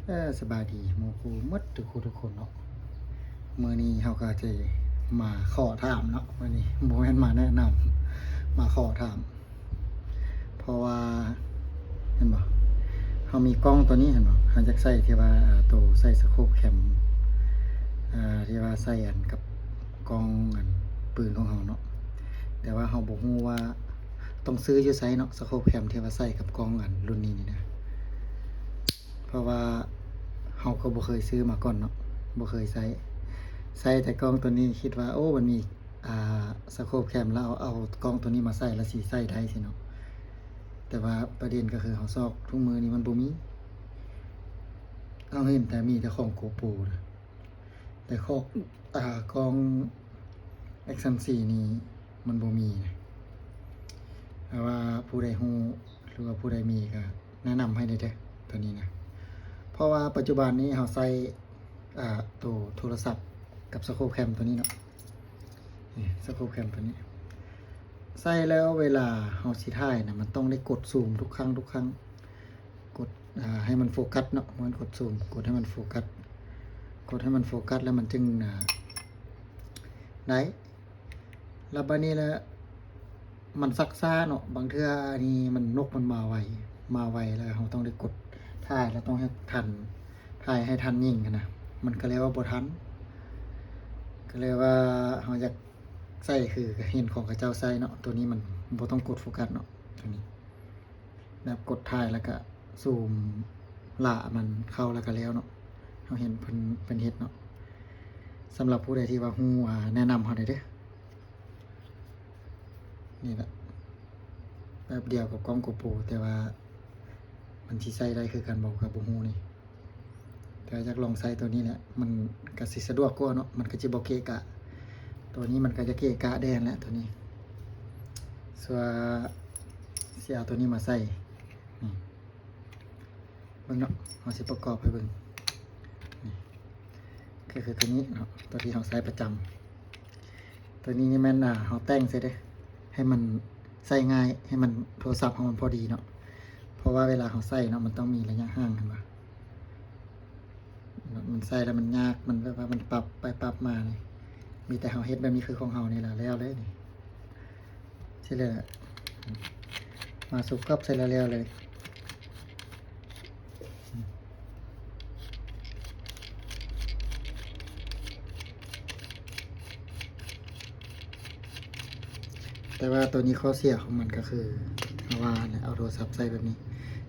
ເອີ ສະບາຍດີໝູ່ຄູ່ໝົດທຸກຜູ້ທຸກຄົນເນາະ. ມື້ນີ້ເຮົາກໍຈະມາຂໍຖາມເນາະ, ມື້ນີ້ບໍ່ແມ່ນມາແນະນຳ ມາຂໍຖາມ. ເພາະວ່າ ເຫັນບໍ່ ເຮົາມີກ້ອງຕົວນີ້ ເຫັນບໍ່ ເຮົາຢາກໃສ່ທີ່ວ່າ ອ່າ ໂຕໃສ່ສະໂຄບແຄມ ອ່າ ທີ່ວ່າໃສ່ອັນກັບກ້ອງອັນປືນຂອງເຮົາເນາະ, ແຕ່ວ່າເຮົາບໍ່ຮູ້ວ່າຕ້ອງຊື້ຢູ່ໃສເນາະ ສະໂຄບແຄມທີ່ວ່າໃສ່ກັບກ້ອງອັນລຸ້ນນີ້ນີ້ນະ. ເພາະວ່າເຮົາກໍບໍ່ເຄີຍຊື້ມາກ່ອນເນາະ, ບໍ່ເຄີຍໃຊ້ ໃຊ້ແຕ່ກ້ອງຕົວນີ້ ຄິດວ່າ ໂອ້ ມັນມີ ອ່າ ສະໂຄບແຄມ ແລ້ວເອົາ ເອົາກ້ອງຕົວນີ້ມາໃສ່ ແລ້ວຊິໃຊ້ໄດ້ຊີ້ເນາະ. ແຕ່ວ່າປະເດັນກໍຄືເຮົາຊອກທຸກມື້ນີ້ມັນບໍ່ມີ, ເຮົາເຫັນແຕ່ມີແຕ່ຂອງໂກໂປນະ ແຕ່ຂອງ ອ່າ ກ້ອງແອັກຊັນສີ່ນີ້ມັນບໍ່ມີນະ. ຖ້າວ່າຜູ້ໃດຮູ້ ຫຼືວ່າຜູ້ໃດມີກໍແນະນຳໃຫ້ແດ່ເດີ ຕົວນີ້ນະ. ເພາະວ່າປັດຈຸບັນນີ້ເຮົາໃຊ້ ອ່າ ໂຕໂທລະສັບກັບສະໂຄບແຄມຕົວນີ້ເນາະ, ນີ້ ສະໂຄບແຄມຕົວນີ້ ໃຊ້ແລ້ວເວລາເຮົາຊິຖ່າຍນະ ມັນຕ້ອງໄດ້ກົດຊູມທຸກຄັ້ງ ທຸກຄັ້ງ ກົດ ອ່າ ໃຫ້ມັນໂຟກັດເນາະ, ມັນກົດຊູມ ກົດໃຫ້ມັນໂຟກັດ ກົດໃຫ້ມັນໂຟກັດ ແລ້ວມັນຈຶ່ງ ອ່າ ໄດ້. ແລ້ວບາດນີ້ລະ ມັນຊັກຊ້າເນາະ, ບາງເທື່ອອັນນີ້ມັນ ນົກມັນມາໄວ ມາໄວ ແລ້ວເຮົາຕ້ອງໄດ້ກົດຖ່າຍ ແລ້ວຕ້ອງໃຫ້ທັນ ຖ່າຍໃຫ້ທັນຍິງຫັ້ນນະ, ມັນກໍເລີຍວ່າບໍ່ທັນ. ກໍເລີຍວ່າເຮົາຢາກໃຊ້ ຄືເຫັນຂອງເຂົາເຈົ້າໃຊ້ເນາະ, ຕົວນີ້ມັນບໍ່ຕ້ອງກົດໂຟກັດເນາະ ຕົວນີ້. ແບບກົດຖ່າຍແລ້ວກະຊູມຫຼ້າມັນເຂົ້າແລ້ວກະແລ້ວເນາະ, ເຮົາເຫັນເພິ່ນ ເພິ່ນເຮັດເນາະ. ສຳລັບຜູ້ໃດທີ່ວ່າຮູ້ ອ່າ ແນະນຳເຮົາໄດ້ເດີ້. ນີ້ແຫຼະ ແບບດຽວກັບກ້ອງໂກໂປ ແຕ່ວ່າມັນຊິໃຊ້ໄດ້ຄືກັນບໍ່ກໍບໍ່ຮູ້ນີ້. ແຕ່ຢາກລອງໃຊ້ຕົວນີ້ແຫຼະ, ມັນກະຊິສະດວກກວ່າເນາະ, ມັນກະຊິບໍ່ເກະກະ. ຕົວນີ້ມັນກະຈະເກະກະແດ່ຫັ້ນແຫຼະ ຕົວນີ້. ສ່ວນຊິເອົາຕົວນີ້ມາໃສ່ ນີ້ ເບິ່ງເນາະ, ເຮົາຊິປະກອບໃຫ້ເບິ່ງ. ນີ້ ກໍຄືຕົວນີ້ເນາະ, ຕົວທີ່ເຮົາໃຊ້ປະຈຳ. ຕົວນີ້ນີ້ແມ່ນ ອ່າ ເຮົາແຕ່ງໃສ່ເດ້ ໃຫ້ມັນໃຊ້ງ່າຍ, ໃຫ້ມັນ ໂທລະສັບເຮົາມັນພໍດີເນາະ. ເພາະວ່າເວລາເຮົາໃຊ້ເນາະ ມັນຕ້ອງມີໄລຍະຫ່າງ ເຫັນບໍ່? ມັນໃຊ້ແລ້ວມັນຍາກ, ມັນແບບວ່າມັນປັບໄປປັບມານີ້. ມີແຕ່ເຮົາເຮັດແບບນີ້ ຄືຂອງເຮົານີ້ລະ ແລ້ວເລີຍນີ້. ຊິເລີຍ ມາສຸບກັບໃສ່ແລ້ວໆເລີຍ. ແຕ່ວ່າຕົວນີ້ຂໍ້ເສຍຂອງມັນກໍຄື ເຮົາວ່າແຫຼະ ເອົາໂທລະສັບໃສ່ແບບນີ້,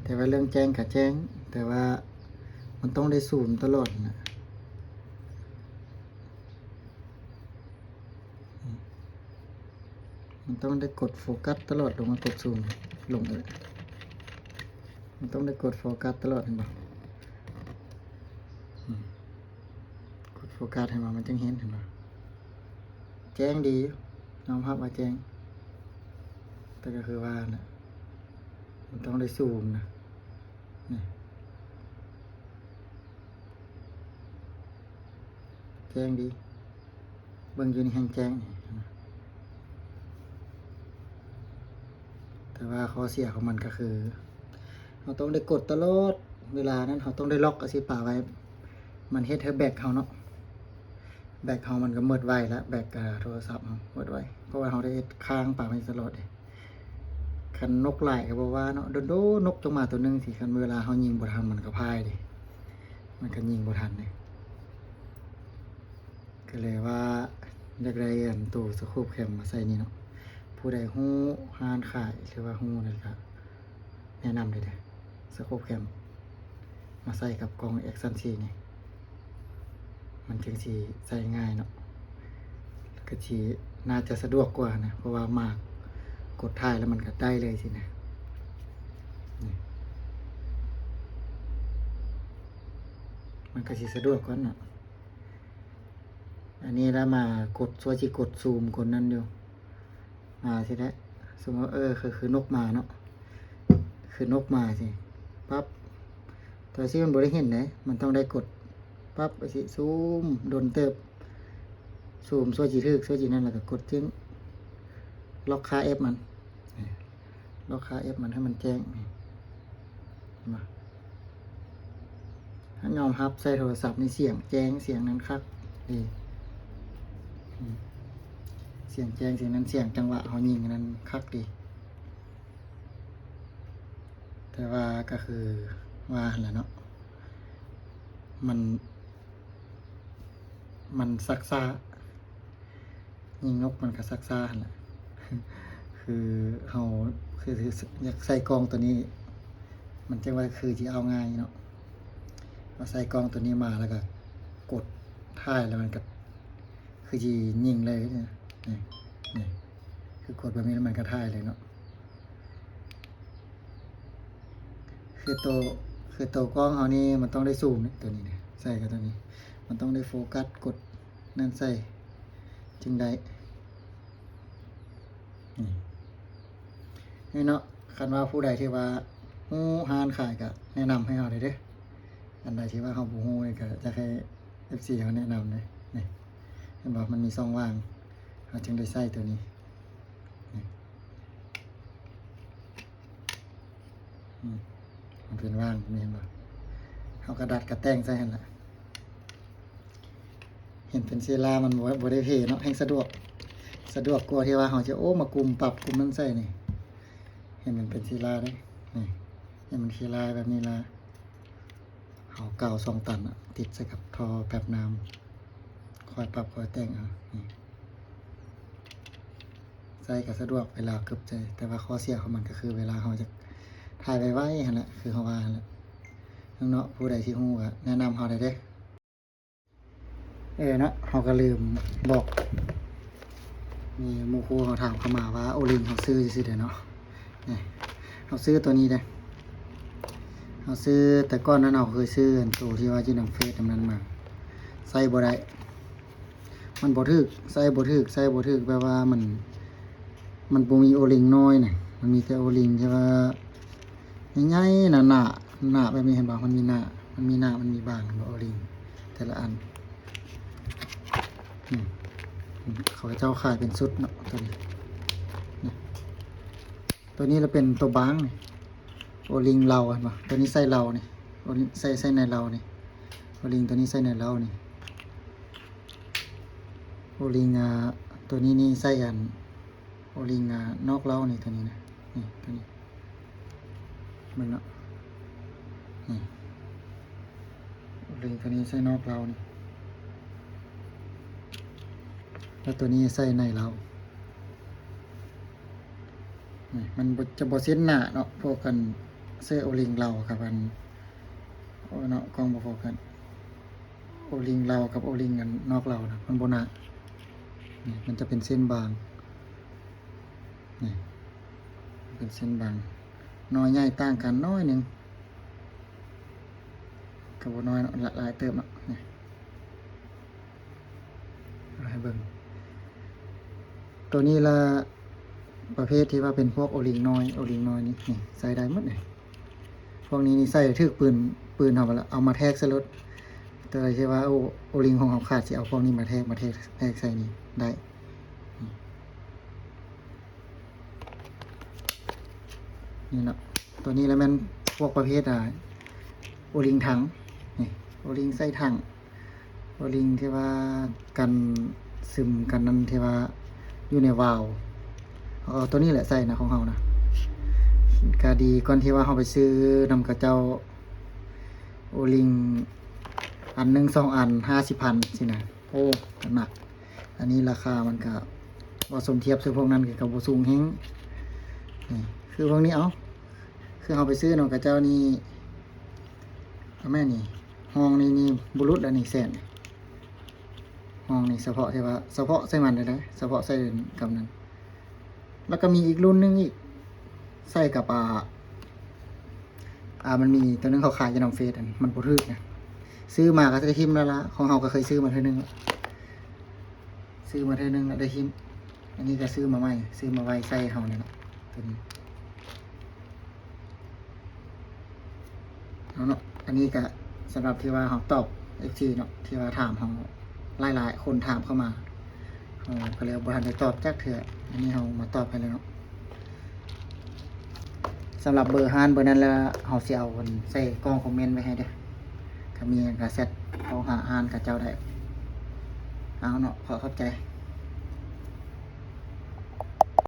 ແຕ່ວ່າເລື່ອງແຈ້ງກໍແຈ້ງ ແຕ່ວ່າມັນຕ້ອງໄດ້ຊູມຕະຫຼອດນະ. ມັນຕ້ອງໄດ້ກົດໂຟກັສຕະຫຼອດ, ລົງມາກົດຊູມລົງເອີ ມັນຕ້ອງໄດ້ກົດໂຟກັສຕະຫຼອດ ເຫັນບໍ່? ອືມ ກົດໂຟກັສ ເຫັນບໍ່? ມັນຈຶ່ງເຫັນ ເຫັນບໍ່? ແຈ້ງດີຢູ່ ຍອມຮັບວ່າແຈ້ງ, ແຕ່ກໍຄືວ່ານະ ມັນຕ້ອງໄດ້ຊູມນະ. ນີ້ ແຈ້ງດີ, ເບິ່ງຢູ່ນີ້ແຮ່ງແຈ້ງ. ແຕ່ວ່າຂໍ້ເສຍຂອງມັນກໍຄື ເຮົາຕ້ອງໄດ້ກົດຕະຫຼອດເວລານັ້ນ, ເຮົາຕ້ອງໄດ້ລັອກອາຊີບປາໄວ້. ມັນເຮັດໃຫ້ແບັດເຮົາເນາະ, ແບັດເຮົາມັນກໍໝົດໄວລະ, ແບັດ ອ່າ ໂທລະສັບເຮົາໝົດໄວ, ເພາະວ່າເຮົາໄດ້ເຮັດຄ້າງປາໄວ້ຕະຫຼອດເດ້. ຄັນນົກຫຼາຍກໍບໍ່ວ່າເນາະ, ໂດນໆນົກຈະມາຕົວໜຶ່ງຊີ້, ຄັນເວລາເຮົາຍິງບໍ່ທັນ ມັນກໍພາຍເດ້, ມັນກໍຍິງບໍ່ທັນເດ້. ກໍເລີຍວ່າຢາກໄດ້ອັນໂຕສະໂຄບແຄມມາໃສ່ນີ້ເນາະ. ຜູ້ໃດຮູ້ຮ້ານຂາຍ ຫຼືວ່າຮູ້ນັ້ນກະແນະນຳເດີ້ ສະໂຄບແຄມມາໃສ່ກັບກ້ອງແອັກຊັນສີ່ນີ້ ມັນຈຶ່ງຊິໃຊ້ງ່າຍເນາະ, ກໍຊິໜ້າຈະສະດວກກວ່ານະ, ເພາະວ່າມາກົດຖ່າຍແລ້ວມັນກໍໄດ້ເລີຍຊີ້ນະ. ນີ້ ມັນກໍຊິສະດວກກວ່າເນາະ. ອັນນີ້ລະມາກົດ ຊ່ວຍຊິກົດຊູມ ກົດນັ້ນຢູ່ ອ່າ ຊີ້ແຫຼະ. ສົມມຸດ ເອີ ຄື ຄືນົກມາເນາະ, ຄືນົກມາຊີ້ ປັບ ຕົວຊີ້ມັນບໍ່ໄດ້ເຫັນເດ້, ມັນຕ້ອງໄດ້ກົດປັບ ຊິຊູມດົນເຕີບ, ຊູມຊ່ວຍຊິຖືກ ຊ່ວຍຊິນັ້ນ ແລ້ວກໍກົດຈຶ່ງ ລັອກຄ່າເອັຟມັນ. ລັອກຄ່າເອັຟມັນໃຫ້ມັນແຈ້ງ ເຫັນບໍ່? ແ ຍອມຮັບໃຊ້ໂທລະສັບນີ້ສຽງແຈ້ງ ສຽງນັ້ນຄັກເດ້ ອືມ ສຽງແຈ້ງ ສຽງນັ້ນ ສຽງຈັງຫວະເຮົາຍິງນັ້ນຄັກເດ້ ແຕ່ວ່າກໍຄືວ່າຫັ້ນແຫຼະເນາະ ມັນ ມັນຊັກຊ້າ ຍິງນົກມັນກໍຊັກຊ້າຫັ້ນແຫຼະ ຄືເຮົາ ຄື ຄື ຢາກໃສ່ກ້ອງໂຕນີ້ ມັນຈັ່ງວ່າຄືຊິເອົາງ່າຍເນາະ ວ່າໃສ່ກ້ອງໂຕນີ້ມາແລ້ວກໍກົດຖ່າຍ ແລ້ວມັນກໍຄືຊິຍິງເລີຍ ນີ້ ນີ້ ຄືກົດແບບນີ້ແລ້ວມັນກໍຖ່າຍເລີຍເນາະ. ຄືໂຕ ຄືໂຕກ້ອງເຮົານີ້ມັນຕ້ອງໄດ້ຊູມນີ້ ໂຕນີ້ນີ້ ໃສ່ກັບໂຕນີ້ ມັນຕ້ອງໄດ້ໂຟກັສ ກົດນັ້ນໃສ່ຈຶ່ງໄດ້ ນີ້ ນີ້ເນາະ. ຄັນວ່າຜູ້ໃດທີ່ວ່າຮູ້ຮ້ານຂາຍກໍແນະນຳໃຫ້ເຮົາໄດ້ເດີ້ ອັນໃດທີ່ວ່າເຮົາບໍ່ຮູ້ນີ້ກໍຢາກໃຫ້ເອັຟຊີເຮົາແນະນຳເດ້ ນີ້ ເຫັນບໍ່ ມັນມີຊ່ອງວ່າງ ເຮົາຈຶ່ງໄດ້ໃສ່ໂຕນີ້ ນີ້ ອືມ ມັນເປັນວ່າງ ນີ້ເຫັນບໍ່ ເຮົາກໍດັດກໍແຕ່ງໃສ່ຫັ້ນລະ ເຫັນເປັນເຊລາ ມັນບໍ່ ບໍ່ໄດ້ເພເນາະ ແຮ່ງສະດວກ ສະດວກກວ່າທີ່ວ່າເຮົາຈະ ໂອ້ ມາກຸມປັບກຸມນັ້ນໃສ່ນີ້ ເຫັນມັນເປັນເຊລາເດ້ ນີ້ ເຫັນມັນເຄລາແບບນີ້ລະ ເຮົາກາວສອງຕັນ ຕິດໃສ່ກັບທໍ່ແປັບນ້ຳ ຄ່ອຍປັບຄ່ອຍແຕ່ງເອົາ ນີ້ ໃສ່ກໍສະດວກເວລາເກັບໃສ່ ແຕ່ວ່າຂໍ້ເສຍຂອງມັນກໍຄືເວລາເຮົາຢາກຖ່າຍໄວໆຫັ້ນແຫຼະ ຄືເຮົາວ່າຫັ້ນແຫຼະເນາະ. ຜູ້ໃດທີ່ຮູ້ກໍແນະນຳເຮົາໄດ້ເດີ້. ເອີເນາະ ເຮົາກໍລືມບອກ ມີໝູ່ຄູ່ເຮົາຖາມເຂົ້າມາວ່າໂອລິງເຮົາຊື້ຊື່ໆເດ້ເນາະ ນີ້ ເຮົາຊື້ໂຕນີ້ເດ້ ເຮົາຊື້ ແຕ່ກ່ອນນັ້ນເຮົາເຄີຍຊື້ອັນໂຕທີ່ວ່າຢູ່ນຳເຟສນຳນັ້ນມາ ໃຊ້ບໍ່ໄດ້ ມັນບໍ່ຖືກ ໃຊ້ບໍ່ຖືກ ໃຊ້ບໍ່ຖືກ ແບບວ່າມັນ ມັນບໍ່ມີໂອລິງນ້ອຍນະ ມັນມີແຕ່ໂອລິງທີ່ວ່າໃຫຍ່ໆ ໜາໆ ໜາແບບນີ້ ເຫັນບໍ່ ມັນມີໜ້າ ມັນມີໜ້າ ມັນມີບາງ ເຫັນບໍ່ ໂອລິງແຕ່ລະອັນ ນີ້ ເຂົາເຈົ້າຂາຍເປັນຊຸດເນາະ ໂຕນີ້ ນີ້ ໂຕນີ້ລະເປັນໂຕບາງນີ້ ໂອລິງເລົາ ເຫັນບໍ່ ໂຕນີ້ໃສ່ເລົານີ້ ໂອລິງໃສ່ ໃສ່ໃນເລົານີ້ ໂອລິງໂຕນີ້ໃສ່ໃນເລົານີ້ ໂອລິງ ອ່າ ໂຕນີ້ນີ້ໃສ່ອັນ ໂອລິງ ອ່າ ນອກເລົານີ້ ໂຕນີ້ນະ ນີ້ ໂຕນີ້ ເບິ່ງເນາະ ນີ້ ໂອລິງໂຕນີ້ໃສ່ນອກເລົານີ້ ແລ້ວໂຕນີ້ໃສ່ໃນເລົາ ນີ້ ມັນບໍ່ ຈະບໍ່ເຊັ່ນໜ້າເນາະ ພວກກັນເສື້ອໂອລິງເລົາກັບອັນ ໂອ້ເນາະ ກ້ອງບໍ່ໂຟກັສ ໂອລິງເລົາກັບໂອລິງອັນນອກເລົານະ ມັນບໍ່ໜ້າ ນີ້ ມັນຈະເປັນເສັ້ນບາງ ນີ້ ເປັນເສັ້ນບາງ ນ້ອຍໃຫຍ່ຕ່າງກັນໜ້ອຍໜຶ່ງ ກໍບໍ່ນ້ອຍເນາະ ຫຼາຍເຕີບເນາະ ນີ້ ໃຫ້ເບິ່ງ ໂຕນີ້ລະ ປະເພດທີ່ວ່າເປັນພວກໂອລິງນ້ອຍ ໂອລິງນ້ອຍນີ້ ນີ້ ໃສ່ໄດ້ໝົດນີ້ ພວກນີ້ນີ້ໃສ່ຖືກປືນ ປືນເຮົາລະ ເອົາມາແທກໃສ່ໂລດ ແຕ່ທີ່ວ່າໂອ ໂອລິງຂອງເຮົາຂາດ ຊິເອົາພວກນີ້ມາແທກ ມາແທກ ແທກໃສ່ນີ້ໄດ້ ນີ້ເນາະ ໂຕນີ້ລະແມ່ນພວກປະເພດ ອ່າ ໂອລິງຖັງ ນີ້ ໂອລິງໃສ່ຖັງ ໂອລິງທີ່ວ່າກັນຊຶມກັນນັ້ນ ທີ່ວ່າຢູ່ໃນວາວ ເຮົາເອົາໂຕນີ້ແຫຼະໃສ່ນະ ຂອງເຮົານະ ກະດີກ່ອນທີ່ວ່າເຮົາໄປຊື້ນຳເຂົາເຈົ້າ ໂອລິງອັນໜຶ່ງສອງອັນຫ້າສິບພັນຊີ້ນະ ໂອ້ ໜັກ ອັນນີ້ລາຄາມັນກະບໍ່ສົມທຽບໃສ່ພວກນັ້ນ ກະບໍ່ສູງແຮງ ນີ້ ຄືພວກນີ້ ເອົາ ຄືເຮົາໄປຊື້ນຳເຂົາເຈົ້ານີ້ ເອົາແມ່ນນີ້ ຫ້ອງນີ້ນີ້ບໍ່ຫຼຸດລະນີ້ ແສນ ຫ້ອງນີ້ສະເພາະທີ່ວ່າ ສະເພາະໃສ່ມັນເລີຍນະ ສະເພາະໃສ່ກັບນັ້ນ ແລ້ວກໍມີອີກລຸ້ນໜຶ່ງອີກ ໃສ່ກັບ ອ່າ ອ່າ ມັນມີໂຕໜຶ່ງເຂົາຂາຍຢູ່ນຳເຟສ ອັນມັນບໍ່ຖືກນະ ຊື້ມາກໍໄດ້ຖິ້ມແລ້ວລະ ຂອງເຮົາກໍເຄີຍຊື້ມາເທື່ອໜຶ່ງລະ ຊື້ມາເທື່ອໜຶ່ງແລ້ວໄດ້ຖິ້ມ ອັນນີ້ກໍຊື້ມາໃໝ່ ຊື້ມາໄວ້ໃສ່ເຮົານີ້ລະ ໂຕນີ້ ເອົາເນາະ ອັນນີ້ກະສຳລັບທີ່ວ່າເຮົາຕອບເອັຟຊີເນາະ ທີ່ວ່າຖາມເຮົາ ຫຼາຍໆຄົນຖາມເຂົ້າມາ ເຮົາກໍເລີຍບໍ່ທັນໄດ້ຕອບຈັກເທື່ອ ອັນນີ້ເຮົາມາຕອບໃຫ້ແລ້ວເນາະ ສຳລັບເບີຮ້ານເບີນັ້ນແລ້ວ ເຮົາຊິເອົາອັນໃສ່ກ່ອງຄອມເມັນໄວ້ໃຫ້ເດີ້ ຄັນ ມີຫຍັງກໍແຊັດໂທຫາຮ້ານເຂົາເຈົ້າໄດ້. ເອົາເນາະ ຂໍຂອບໃຈ.